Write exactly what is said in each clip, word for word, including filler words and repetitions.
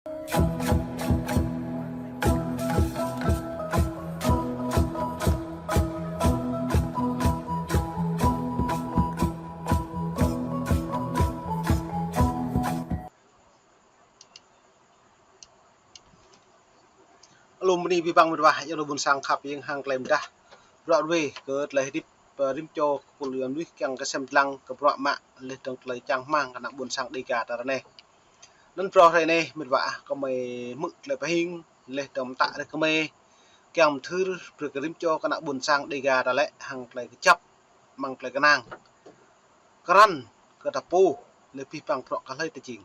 Alum bơni abih bang mĕt wa, ayŏng adơi ƀuôn sang khăp hiêng hăng tơlơi mơdah. Bruă rơwe kơ tơlơi hơdip, ơ, rĭm čô kơ pul ayŏng adơi kiăng kơ sem lăng kơ bruă mă laih dơ̆ng tơlơi čang rơmang kơ ană ƀuôn sang Dêga ta ră anai. Anŭn phrâo hrơi anai mĕt wa ah, gơmơi hmư̆ tơlơi pơhing laih dơ̆ng mơta rơh gơmơi kiăng mơthưr brơi kơ rĭm čô kơ ană ƀuôn sang Dêga ta lĕ hăng tơlơi kơjăp amăng tơlơi kơnang. Krăn kơ ta pô, laih abih bang bruă kơ hlơi ta jing.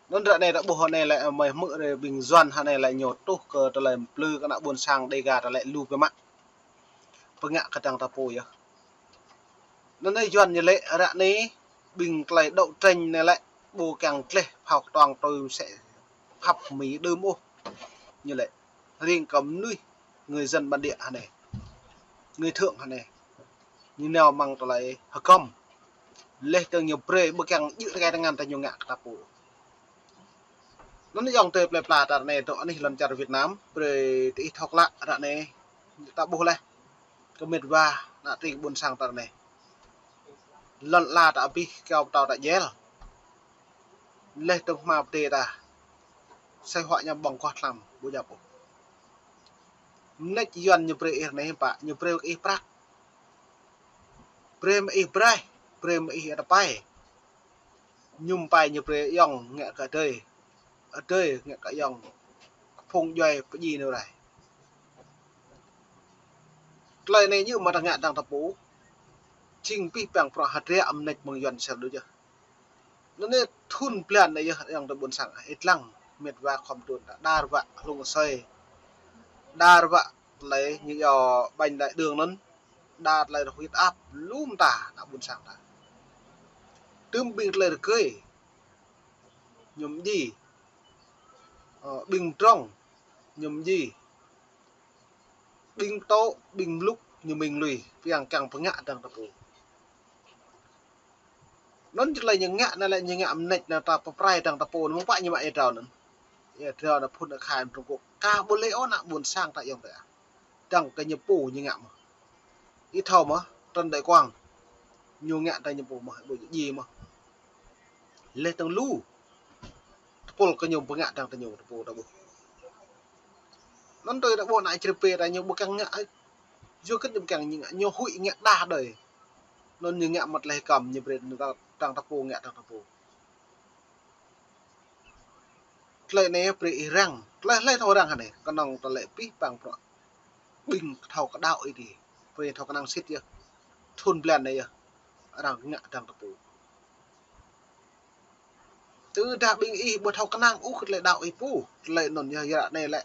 Anŭn ră anai ta ƀuh ră anai lĕ gơmơi hmư̆ rai ƀing Yuan ră anai lĕ ñu tuh kơ tơlơi plư kơ ană ƀuôn sang Dêga ta lĕ lu biă mă. Pơngă kơ dăng ta pô yơh. Anŭn anai Yuan ñu lĕ ră anai ƀing tơlơi đấu tranh anai lĕ ƀu kiăng tlaih phao kơtuang tui mơsĕ phap Mi đưm ôh. Ñu lĕ ring kơ mơnuih người dân bản địa ră anai, người thượng ră anai, ñu nao amăng tơlơi hơgŏm. Laih dơ̆ng ñu brơi ƀu kiăng djơ̆ rơkai tơngan ta ñu ngă kơ ta pô. Anŭn ayŏng adơi plơi pla ta ră anai dŏ anih lŏn čar Việt Nam, brơi tơ ih thâo klă ră anai ta ƀuh laih kơ mĕt wa ană tring ƀuôn sang ta ră anai. Lŏn ala ta abih, kơyâo pơtâo ta jel. Laih dơ̆ng hmua pơdai ta, asơi huă ñu ƀơ̆ng kuah tlam ƀu djŏp ôh. Mơneč Yuan ñu brơi ih ră anai hiư̆m pă, ñu brơi kơ ih prăk. Brơi mă ih braih, brơi mă ih ia tơpai. Ñu mơpai ñu brơi ayŏng ngă kơ adơi, adơi ngă kơ ayŏng, kơ phung djuai pơdjai nao rai. Tơlơi anai ñu mă ta ngă dăng ta pô, jing abih bang bruă hơdră mơneč mơ̆ng Yuan sel đôč yơh. Anŭn anai thun blan anai yơh ayŏng adơi ƀuôn sang ah, ih lăng mĕt wa khŏm trŭn ta, đar wă hlung asơi, đar wă tơlơi ñu iâu bệnh đái đường anŭn, đa tơlơi huyết áp lu mơta ană ƀuôn sang ta. Tơm ƀing tơlơi rơgơi ñu mơdjai, ơ, ƀing mơdrŏng ñu mơdjai, ƀing tŏ, ƀing mlŭk ñu mĭn lui, pơyang kiăng pơngă dăng ta pô. Anŭn tơlơi ñu ngă anai lĕ ñu ngă mơneč anai ta pơprai dăng ta pô, mơ̆ng pă ñu mă ia drao anŭn. Ia drao anŭn phŭn akha Trung Quốc. Ka ƀu lĕ ôh ană ƀuôn sang ta ayŏng adơi ah. Dăng kơ ñu pô ñu ngă mơ̆n. Ih thâo mơ̆n, Trần Đại Quang. Ñu ngă dăng ñu pô mơ̆n, ƀu djơ̆ mơ̆n. Laih dơ̆ng lu tơpul kơ ñu pơngă dăng ta ñu tơpul ta ƀuh. Anŭn tui ta ƀuh ană črê pê ta ñu ƀu kiăng ngă. Yua kơ ñu ƀu kiăng ñu ngă, ñu huĭ ngă đah đơi. Anŭn ñu ngă mă tơlơi hơgŏm ñu brơi dăng ta pô ngă dăng ta pô. Tơlơi anai brơi ih răng, tơlơi hlơi thâo răng hă anai, kơnơ̆ng tơlơi abih bang bruă ƀing thâo kơ đaŏ Ơi Adai, brơi thâo kơnang sĭt yơh. Thun blan anai yơh, arăng ngă dăng ta pô. Tơdah ƀing ih ƀu thâo kơnang ôh kơ tơlơi đaŏ ih pô, tơlơi anŭn yơh, yua ră anai lĕ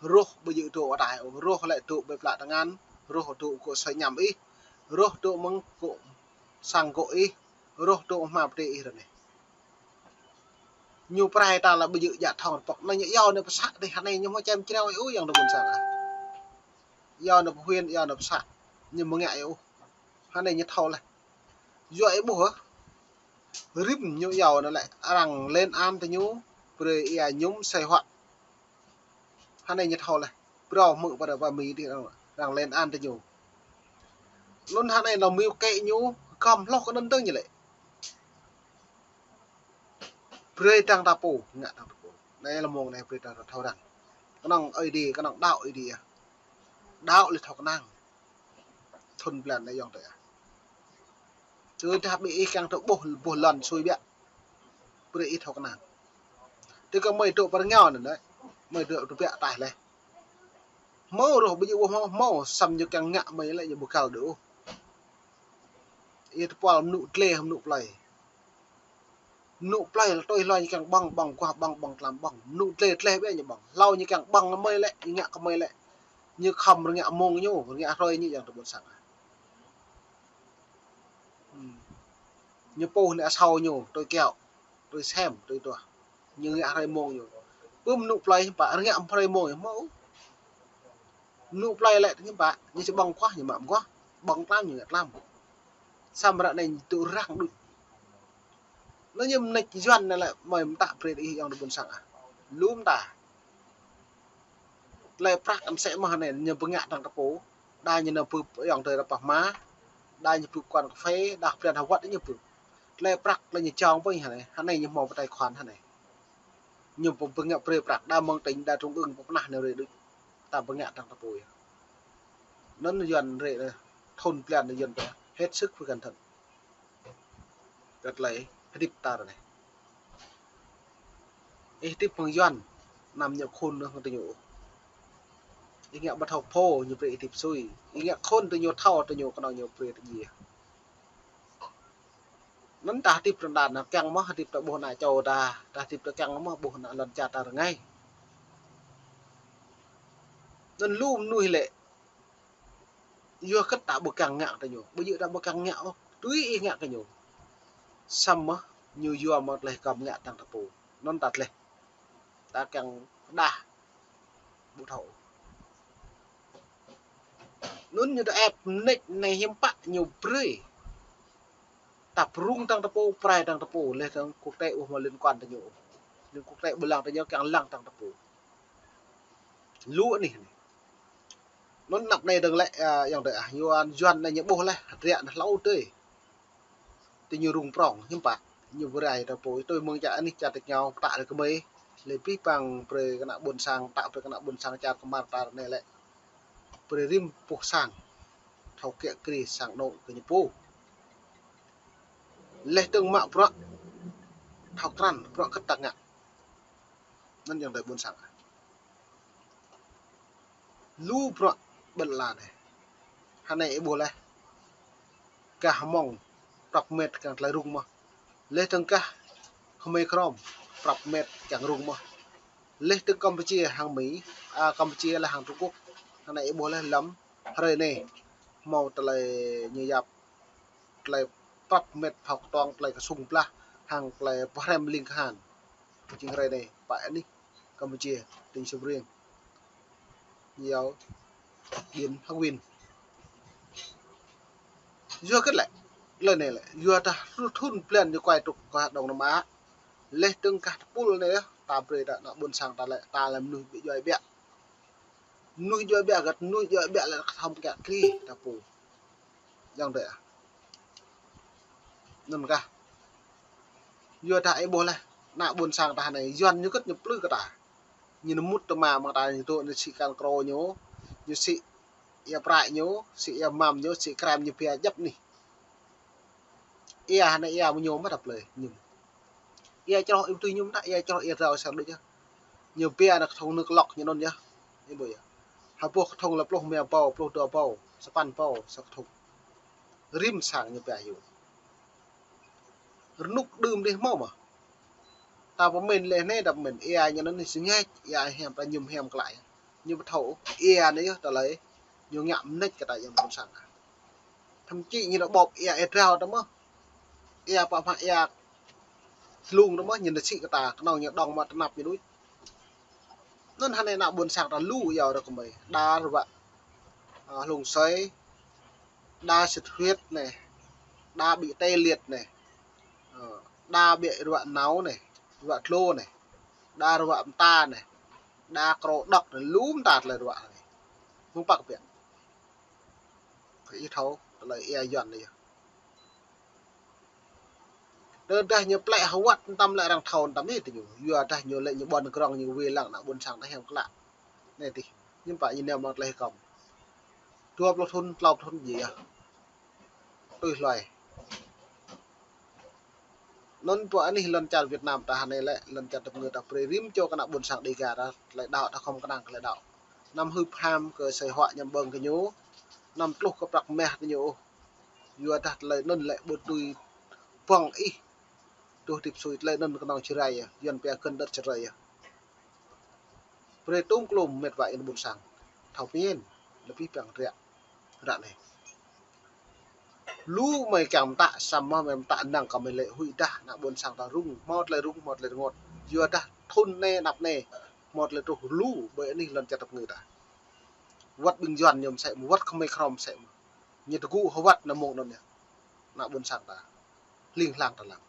rŏh ƀu djơ̆ dŏ ataih ôh, rŏh lĕ dŏ ƀơi plă tơngan, rŏh dŏ gŏ asơi añăm ih, rŏh dŏ mơ̆ng gŏ sang gŏ ih, rŏh dŏ hmua pơdai ih ră anai. Ñu pơrai ta lĕ ƀu djơ̆ djă thŏng rơpŏk. Anai ñu iâu anai pơsă dih, hơnai ñu hmâo čem čreo ih ôh ayŏng adơi ƀuôn sang ah. Iâu anai pơhuĭ, iâu anai pơsă. Ñu ƀu ngă ih ôh. Hơnai ñu thâo laih. Yua ih ƀuh hă? Rĭm ñu iâu anai lĕ arăng lên án ta ñu, brơi ia mơñum asơi huă. Hơnai ñu thâo laih. Phrâo hmư̆ pơ ră pơ Mi dih arăng, arăng lên án ta ñu. Anŭn hơnai lŏm mơ̆ng kĕ ñu, găm hloh kơ anŭn dơ̆ng ñu lĕ. Brơi dăng ta pô, ngă dăng ta pô. Anai lĕ mơ̆ng anai brơi dăng ta thâo răng. Kơnơ̆ng Ơi Adai, kơnơ̆ng đaŏ Ơi Adai ah. Đaŏ laih thâo kơnang. Thun blan anai ayŏng adơi ah. Tơdah ƀing ih kiăng tơ ƀuh, ƀuh lŏn sui biă. Brơi ih thâo kơnang. Tui kơ mơi dŏ pơ rơngiao anŭn đơi. Mơi dŏ tơbiă ataih laih. Hmâo rŏh ƀu djơ̆ ôh hmâo, hmâo, samơ̆ ñu kiăng ngă mơi lĕ ñu ƀu găl đơi ôh. Ih tơpul mơnŭ dleh, mơnŭ plơi. Mơnŭ plơi lĕ tui hlơi ñu kiăng ƀơ̆ng, ƀơ̆ng kuah, ƀơ̆ng, ƀơ̆ng tlam, ƀơ̆ng. Mơnŭ dleh, dleh biă ñu ƀơ̆ng. Hlâo ñu kiăng ƀơ̆ng mơi lĕ, ñu ngă kơ mơi lĕ. Ñu khŏm rơngiă mông ñu, rơngiă hrơi ñu ayŏng adơi ƀuôn sang ah. Hmm. Ñu puh anai asâo ñu, tui kiaŏ, tui sem, tui tuah. Ñu ngă hrơi mông ñu. Pơ mơnŭ plơi hiư̆m pă, rơngiă hrơi mông ñu hmâo. Mơnŭ plơi lĕ hiư̆m pă, ñu či ƀơ̆ng kuah, ñu mă kuah, ƀơ̆ng tlam, ñu ngă tlam. Samơ̆ ră anai ñu tŭ răng đôč. Anŭn ñu mơneč Yuan anai lĕ mơi mơtă brơi ih ayŏng adơi ƀuôn sang ah. Lŏm ta. Tơlơi prăk anŭn sĕ mơ̆ anai, ñu bơngă tăng tơpô. Đa ñu nao bưp ayŏng adơi ta pah hma. Đa ñu bưp kuan kơphê, đa blan hơwăt ñu bưp. Tơlơi prăk, tơlơi ñu čong pơ anai, anai ñu hmâo pơtai khuan anai. Ñu pơbơngă brơi prăk, đa mơ̆ng tỉnh, đa trung ương, pơnah ñu rơi đôč. Ta bơngă tăng tơpô yơh. Anŭn Yuan rơi anai, thun blan anai Yuan ta, hết sức phải cẩn thận. Kơ tơlơi hơdip ta ră anai. Ih hơdip mơ̆ng Yuan, anăm ñu khôn nơh mơ̆ng tơ ñu. Ih ngă ƀu thâo pô ñu brơi ih hơdip sui. Ih ngă khôn tơ ñu thâo tơ ñu kơnơ̆ng ñu brơi tơ djai. Anŭn ta hơdip rơndan, kiăng mơ̆ hơdip ta ƀuh ană čô ta, ta hơdip ta kiăng mơ̆ ƀuh ană lŏn čar ta rơngai. Anŭn lu mơnuih lĕ, yua kơ ta ƀu kiăng ngă tơ ñu, ƀu djơ̆ ta ƀu kiăng ngă ôh, tui ih ngă kơ ñu. Samơ̆ ñu yua mơ̆ tơlơi kăm ngă tăng tơpô. Anŭn ta tơleh. Ta kiăng đah. Ƀu thâo. Anŭn ñu ta ĕp mơneč anai hiư̆m pă ñu brơi. Ta pơrŭng tăng tơpô, pơrai tăng tơpô, leh tăng quốc tế ƀu hmâo liên quan tơ ñu. Liên quốc tế ƀu lăng tơ ñu, kiăng lăng tăng tơpô. Lu anih anai. Anŭn anăp anai dơ̆ng lĕ, a, ayŏng adơi ah, Yuan, Yuan anai ñu ƀuh leh, hơdră anai hlâo tơi. Tơ ñu rŭng prŏng, hiư̆m pă. Ñu pơrai tơpô, tui mơ̆ng čar anih čar tơña, pơtă rơkơmơi. Leh pih pang brơi kơ ană ƀôn sang, pơtă brơi kơ ană ƀôn sang čar kơmar ta anai lĕ. Brơi rĭm puh sang. Thâo kiă kriê sang anŏ kơ ñu pô. Leh tơ̆ng mă bruă. Thâo krăn, bruă kơ ta ngă. Anŭn ayŏng adơi ƀôn sang. Lu bruă ƀơi lŏn anai. Hơnai ih ƀuh leh. Gah Hmông prăp met kiăng tơlơi rŭng mơ̆. Leh tơ̆ng gah Khmer Krom prăp met kiăng rŭng mơ̆. Leh tơ̆ng Campuchia hăng Mi, a, Campuchia leh hăng Trung Quốc. Hơnai ih ƀuh leh lăm hrơi anai. Hmâo tơlơi ñu yap tơlơi prăp met phao kơtuang, tơlơi kơsŭng blah, hăng tơlơi pơhrăm ling kahan. Jing hrơi anai, pă anih Campuchia, tỉnh Siem Reap. Yua Dien Hơk Win. Yua kơ lĕ, lơi anai lĕ, yua dah thun blan ñu kuai truk kơ Đông Nam Á. Leh tơ̆ng gah tơpul anai yơh, ta brơi ta ană ƀôn sang ta lĕ, ta lĕ mơnuih ƀu djơ̆ ƀiă. Mơnuih djơ̆ ƀiă gơ̆t, mơnuih djơ̆ ƀiă lĕ khŏm kiă kriê ta pô. Ayŏng adơi ah. Anŭn kah. Yua dah ih ƀuh leh, ană ƀôn sang ta anai, Yuan ñu gơ̆t ñu plư kơ ta. Ñu nao mŭt tơma mơ̆ng ta ñu tŭ ñu sĭ kăn krô ñu, ñu sĭ ia prăk ñu, sĭ ia mam ñu, sĭ krem ñu pia djăp anih. Ia anai ia mơ̆ ñu mă ta plơi ñu. Ia čroh ih tui ñu mă ta, ia čroh ia drao sang đôč yơh. Ñu pia ană kơthŭng nơ̆k lŏk ñu anŭn yơh. Ih ƀuh yơh. Hơbôh kơthŭng lĕ pluh rơma ƀâo, pluh dua ƀâo, sapăn ƀâo sa kơthŭng. Rĭm sang ñu pia yơh. Rơnŭk đưm dih hmâo mơ̆. Ta pơmĭn leh anai ta pơmĭn ia ñu anŭn sơngač, ia hiam ta ñum hiam klă. Ñu ƀu thâo ia anai yơh tơlơi. Ñu ngă mơneč kơ ta ayŏng ƀôn sang. Thậm chí ñu nao ƀŏp ia ia drao ta mơ̆. Ia pă mă ia tlung ta mơ̆, ñu nao sĭ kơ ta, kơnơ̆ng ñu đŏng mă tơnap ñu đôč. Anŭn hơnai ană ƀôn sang ta lu yua rơkơmơi. Đa rơwă, a, hlung sơi, đa sĭt huyết anai, đa bị tê liệt anai, a, đa ƀiă rơwă nao anai, rơwă tlô anai, đa rơwă mơta anai, đa krô đŏk anai, lu mơta tơlơi rơwă anai. Hmâo pă kơ ƀiă. Kơ ih thâo, tơlơi ia Yuan anai yơh. Tơdah ñu plĕ hơwăt tăm lĕ arăng thâo tăm ih tơ ñu. Yua dah ñu lĕ ñu ƀuăn grong ñu wai lăng ană ƀôn sang ta hiam klă. Anai tih, hiư̆m pă ñu nao mă tơlơi kăm. Dua pluh thun, klâo pluh thun djai yơh. Tui hluai. Anŭn pơ anih lŏn čar Việt Nam ta hơnai lĕ, lŏn čar tơpơngư ta brơi rĭm čô kơ ană ƀôn sang Dêga ta, tơlơi đaŏ ta khŏm kơnang kơ tơlơi đaŏ. Anăm hưp ham kơ sơi huă ñăm ƀơ̆ng kơ ñu, anăm tluh kơ prăk mah kơ ñu ôh. Yua dah tơlơi anŭn lĕ ƀu tui ƀơ̆ng ih. Tŭ hơdip sui tơlơi anŭn kơnơ̆ng Jrai yơh, Yuan pia gơ̆n đơ̆t Jrai yơh. Brơi tŭm klum met wa ih ƀôn sang. Thâo pơmĭn, lĕ pih păng ră. Ră anai. Lu mơi kiăng mơtă, samơ̆ mơi mơtă năng kơ mơi lĕ huĭ dah, ană ƀôn sang ta rŭng, hmâo tơlơi rŭng, hmâo tơlơi rơngot. Yua dah thun anai, anăp anai, hmâo tơlơi truh lu, ƀơi anih lŏn čar tơpơngư ta. Wăt ƀing Yuan ñu mơsĕ mơ̆, wăt Khmer Krom mơsĕ mơ̆. Ñu tơgŭ hơwăt ană mơ̆ng anŭn yơh. Ană ƀôn sang ta. Hling hlang ta lăng.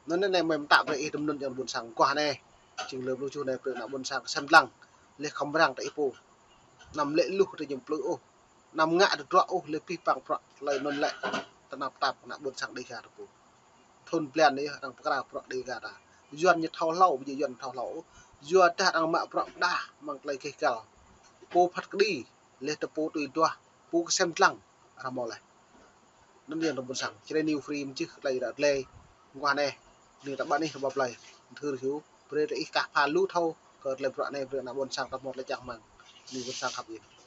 Anŭn anai mơi mơtă brơi ih tơm anŭn ayŏng ƀôn sang guah anai. Jing lơ pluh tơjuh anai brơi ană ƀôn sang sem lăng, leh khŏm răng tơ ih pô. Anăm lĕ luh tơ ñu plư ôh. Anăm ngă tơdruă ôh, leh pih păng bruă tơlơi anŭn lĕ tơnap tap ană ƀôn sang Dêga ta pô. Thŭn blan anai yơh arăng pơkra bruă Dêga ta. Yuan ñu thâo hlâo, ƀu djơ̆ Yuan thâo hlâo ôh. Yua dah arăng mă bruă pơdah amăng tơlơi gêh gal. Pô phat kơđi, leh tơ pô tui duah, pô kơsem lăng, arăng hmâo leh. Anŭn yơh ană ƀôn sang, Jrai New Free mơčih tơlơi ră glai, mơguah anai, ƀing ta ƀă anih rơbâo plơi, thư hyu, brơi tơ ih kah pha lu thâo, kơ tơlơi bruă anai, brơi ană ƀôn sang ta hmâo tơlơi čang rơmang, ană ƀôn sang khăp yơh.